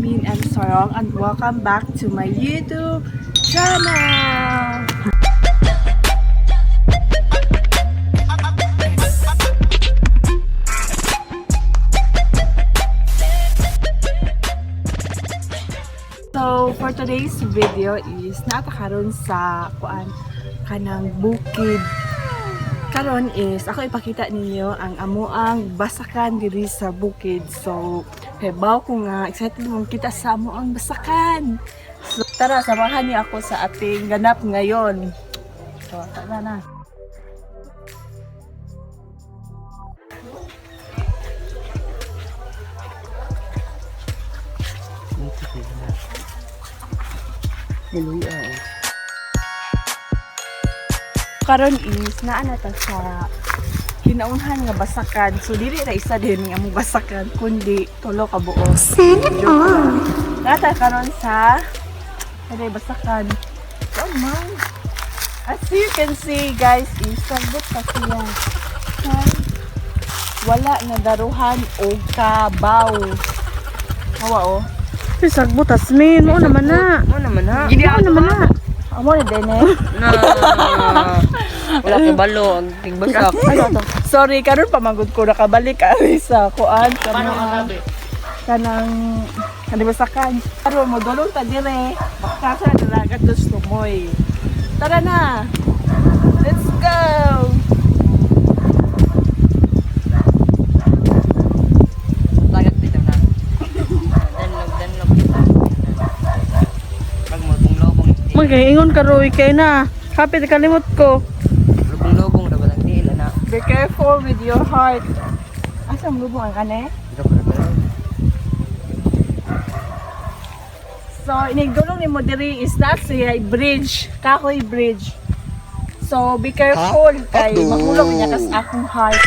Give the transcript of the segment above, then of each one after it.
Hasmin M. Sorong and welcome back to my YouTube channel! So, for today's video is naa ta karon sa kuan, kanang bukid. Karon is ako ipakita ninyo ang amoang basakan diri sa bukid. So, hebaw ko nga excited mong kita sa amoang basakan. So, tara, samahan niyo ako sa ating ganap ngayon. So, tara na. Karon is naa na ta sa hinaunhan nga basakan. So dili ra isa din nga among basakan kundi tulo ka buo. Naa ta karon sa kanay basakan. So man. As you can see, guys, is sagbot pa siya. Kay wala na daruhan og kabaw. Hawa oh. Ay, sagbot, Asmin. Mo naman na. Mo naman ha. Mo naman na. Amo na din eh. Na. Wala kay balo ang tigbasak. Ano to? Sorry, karon pa manggod ko nakabalik ari sa kuan sa mga kanang kanibasakan. Karon mo dulong ta dire. Baka sa dalagat dos tumoy. Tara na. Let's go. Tagak dito na. Danlog, danlog dito. Pag mo lubong. Magaingon ka, Roy. Kay na. Kapit, kalimot ko. Lubong-lubong ra ba lang tiil ana. Be careful with your heart. Asa mo lubong ang kane? So, inigdulong ni mo diri is na siya bridge, kahoy bridge. So, be careful kay mahulog niya kas akong heart.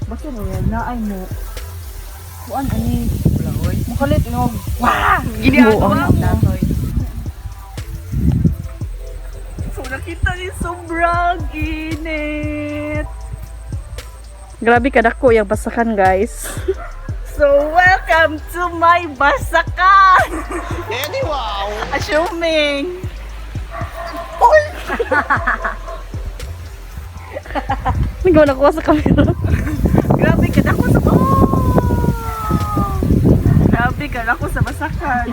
Bakit mo yan? Naay mo. Kuan ani. Wala oy. Mukalit no. Wah! Ginagawa mo. So, nakita ni sobrang init. Grabe kadako yung basakan, guys. So, welcome to my basakan! Anyhow. Assuming. Nagawa na kuha sa camera. Grabe ka na ako sa... Oh! Grabe ka na ako sa basakan.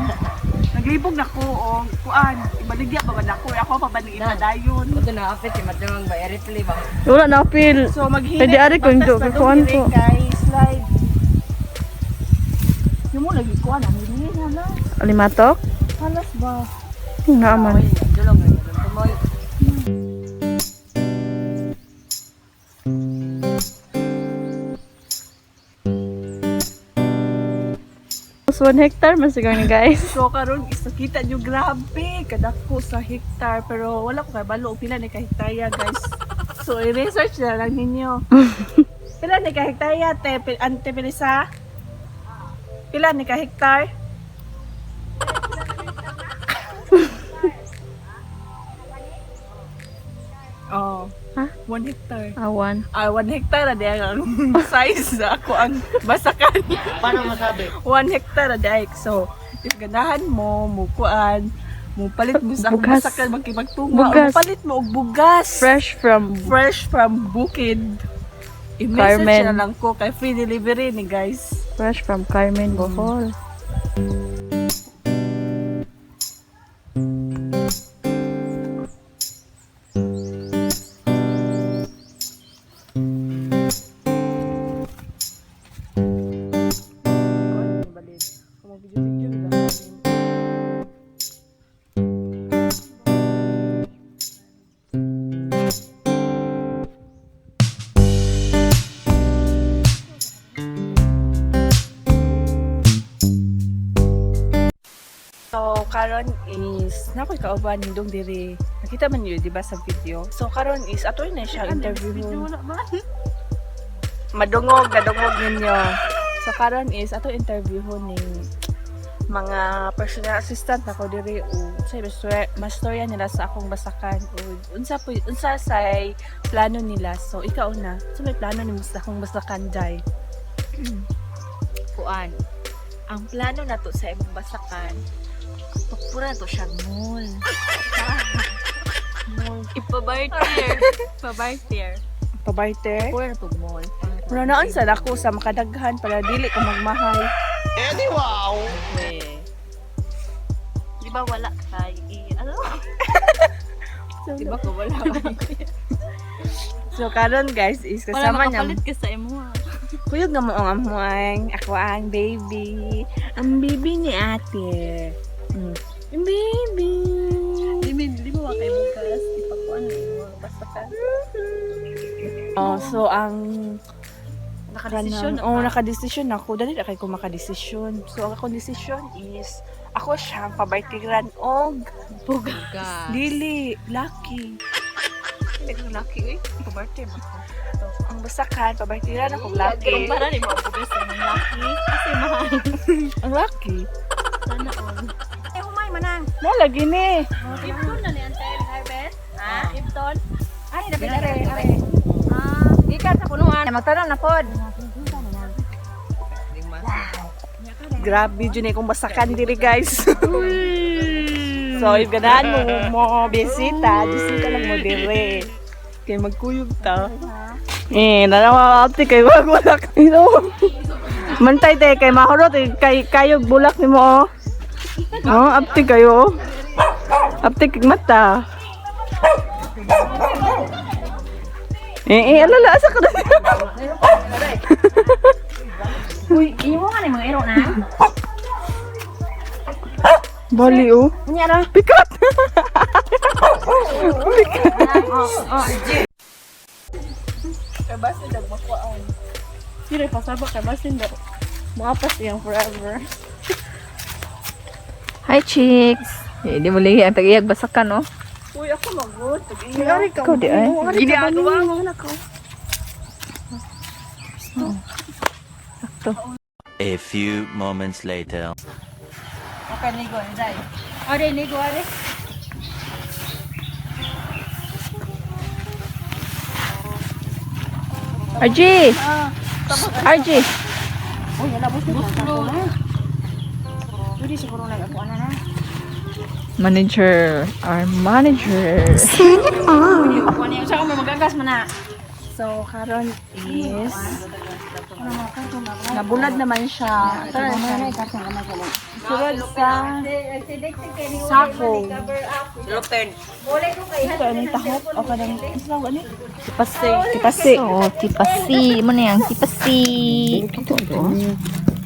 Naglibog na ko o kuan. Ibaligya pa ba na ko? Ako pa ba nang ipadayon? Ito na apit si madamang ba i-replay ba. Wala na feel. So maghinay. Pwede ari ko yung batas na kuan dong ko. dire kay slide. Yung mo lagi kuan ang hindi hala. Alimatok? Halas ba? Nga man. Oy, dulong ra dulong tumoy. So, 1 hectare man siguro ni, guys. So karon is nakita nyo, grabe kadako sa hektar, pero wala ko kabalo pila ni ka hektarya, guys. So i-research na lang ninyo. Pila ni ka hektarya te ante Pelisa? Pila ni ka hektar? Oh. Ha? 1 hectare. Awan. Ah, 1 hectare na di ang size na ako ang basakan. Paano masabi? 1 hectare na daik. So, if ganahan mo, mukuan, mo palit mo sa akong Bugas. basakan, magkipagtunga, o Bugas. palit mo og bugas. Fresh from Fresh from bukid. I-message Carmen. na lang ko kay free delivery ni guys. Fresh from Carmen, Bohol. So, karon is nakoy kauban hindong diri. Nakita man niyo di ba sa video? So, karon is ato na siya interview. Madungog, nadungog ninyo. So, karon is ato interview ning Mga personal assistant ako diri o say mastorya nila sa akong basakan o unsa po unsa say plano nila. So ikaw na. So may plano nimo sa akong basakan, Jai? Kuan. Ang plano nato sa imong basakan, pagpura to siya mall. Mall. Ipabartier. Pabartier. Pabarter. Pura na to mall. Mura naon sa dako sa makadaghan para dili ka magmahal. Eddie, wow! We. Di ba wala kay ano? Di ba ko wala kay? So karon guys is Wala kasama niya. makapalit ka sa imo. Ah. Kuyog nga mo ang amuang. Ako ang baby. Ang baby ni ate. Ang baby. Di mo kay bukas ipakuan na imo basta ka. Oh, so ang Nakadesisyon na Oh, ka. nakadesisyon ako. Dali na kay ko makadesisyon. So ang akong desisyon is ako siyang pabartiran og Bugas. dili lucky. Hindi ko lucky eh. Pabartir man ko. Ang basakan, pabartiran ako lucky. Kumpara ni mo ang bugas sa imong laki kasi mahal. Ang lucky. Sana all. Eh, humay manang. Mo lagi ni. Ipton na ni Antay Harvest. Ha? Ipton. Ari dapat are, are. Ah, gikan sa punuan. Magtanom na pod. Grabe jud ni kung basakan diri guys. So if ganahan mo mo bisita, bisita lang mo diri. Kay magkuyog ta. Eh, nanawa ate kay wag wala ino. Mantay te kay mahurot eh, kay kayog bulak nimo oh. Oh, apti kayo. Oh. Apti kig mata. Eh, eh, alala asa ka na. Uy, imo nga ni mga iro na. Bali oh. Unya ra. Pikat. Sino pasaba kay basin daw. Maapas iyang forever. Hi chicks. Eh, di mo lihi ang tag-iyag basakan no. Uy, ako magod. Ari ka. Ikaw di ay. Gini agawa. A few moments later. Okay, ligo, Jai. Are, ligo, are. RG. RG. Uy, wala bus ni. Pwede siguro nag ako ana na. Manager, our manager. Ako niya sa ako magagas man na. So, karon is nabulad naman siya. Sulod sa sako. Lupin. Ito, anong tahop? O kanang, ano tawag ani? Tipasi. Tipasi. Oh, tipasi. Mo na yang tipasi.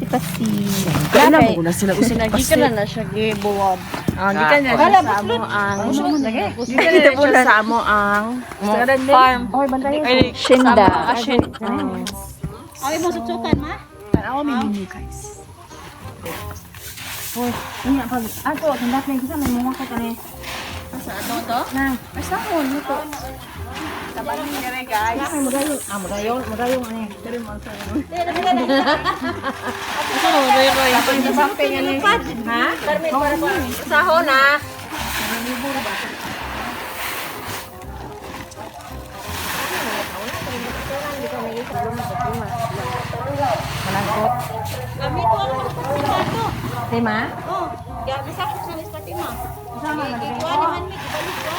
Tipasi. Kailan mo na sila usin Gikan na na siya gibuwab. Ah, gikan na siya sa amo ang gikan na siya sa amo ang Farm. Oy, bantayan. Shinda. Ay mo sutsukan ma. Tanawa may menu guys. Uy, unya pag ato tindak na kita may mga ka kani. Asa ato to? Nang, basta ko luto. Tabangan niya guys. Magayon, ah magayon, magayon ani. Ha? Sahon na. Tema? Oh, gabi sa akin sa Fatima. Ikuha naman mi, ibalik ko.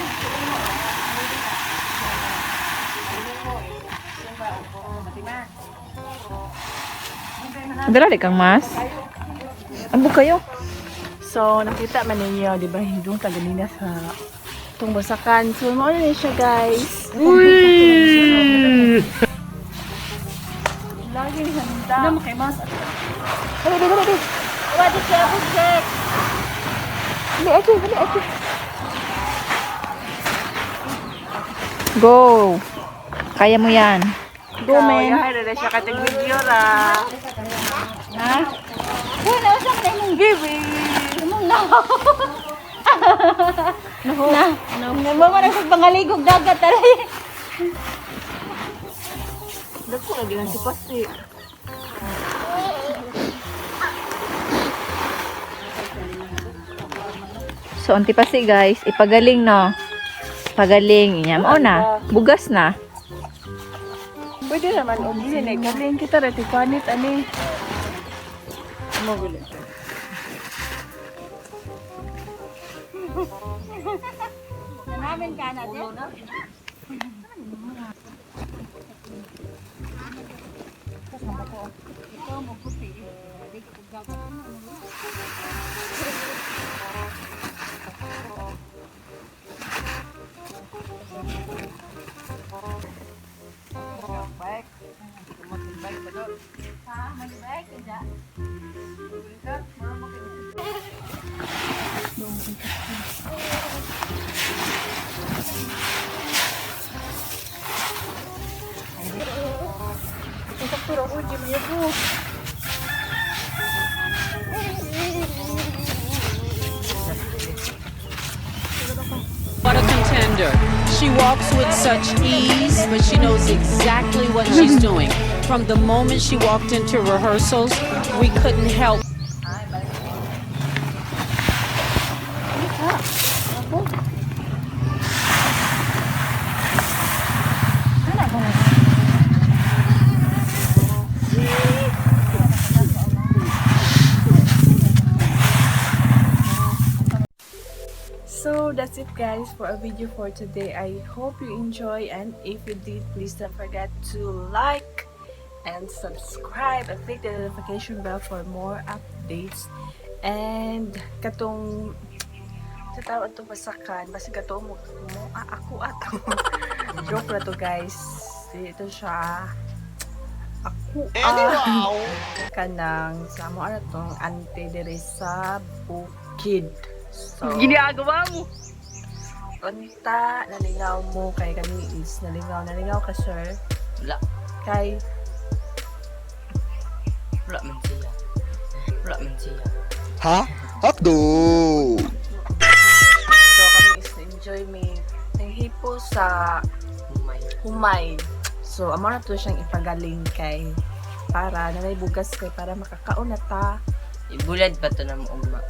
Dala kang mas. Amo kayo. So, nakita man ninyo, di ba, hindong tagalina sa itong basakan. So, mao na siya, guys. Uy! Lagi handa. Ano kay mas? Go. Kaya mo yan. Go, man. Yahay na siya katag video ra. Ha? Uy, nausa ka na imong Giwi! imong naho. Naho. Na. Naho. Mo na sa pangaligog dagat tali. Dako lagi lang si Pasi. So, ang tipasi guys, ipagaling no. Pagaling niya. Mao na, bugas na. Pwede naman og dili na galing kita ra ti panit ani. Mo guli. Namin ka na din. What a contender. She walks with such ease, but she knows exactly what she's doing. From the moment she walked into rehearsals, we couldn't help So that's it guys for our video for today. I hope you enjoy, and if you did, please don't forget to like and subscribe and click the notification bell for more updates. And katong sa tao atong basakan, basta kato mo, mo ah, ako ato. Joke na to guys. Ito siya. Ako ah. Kanang sa mo ano tong ante diri sa bukid. So, Ginagawa mo. unta, nalingaw mo kay kami is nalingaw, nalingaw ka sir. Wala. Kay Wala man siya. Wala man siya. Ha? Hotdog! So kami is enjoy me nanghipo sa Humay. Humay. So amo na to siyang ipagaling kay para na may bugas kay para makakaon na ta. Ibulad pa to na mo ugma.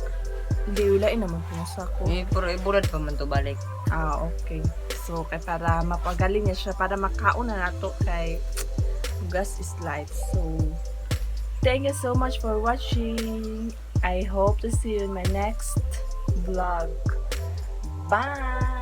Hindi ulain naman pinasa ko. Eh, pero ibulad pa man to balik. Ah, okay. So kay para mapagaling niya siya para makaon na nato kay bugas is life. So thank you so much for watching. I hope to see you in my next vlog. Bye!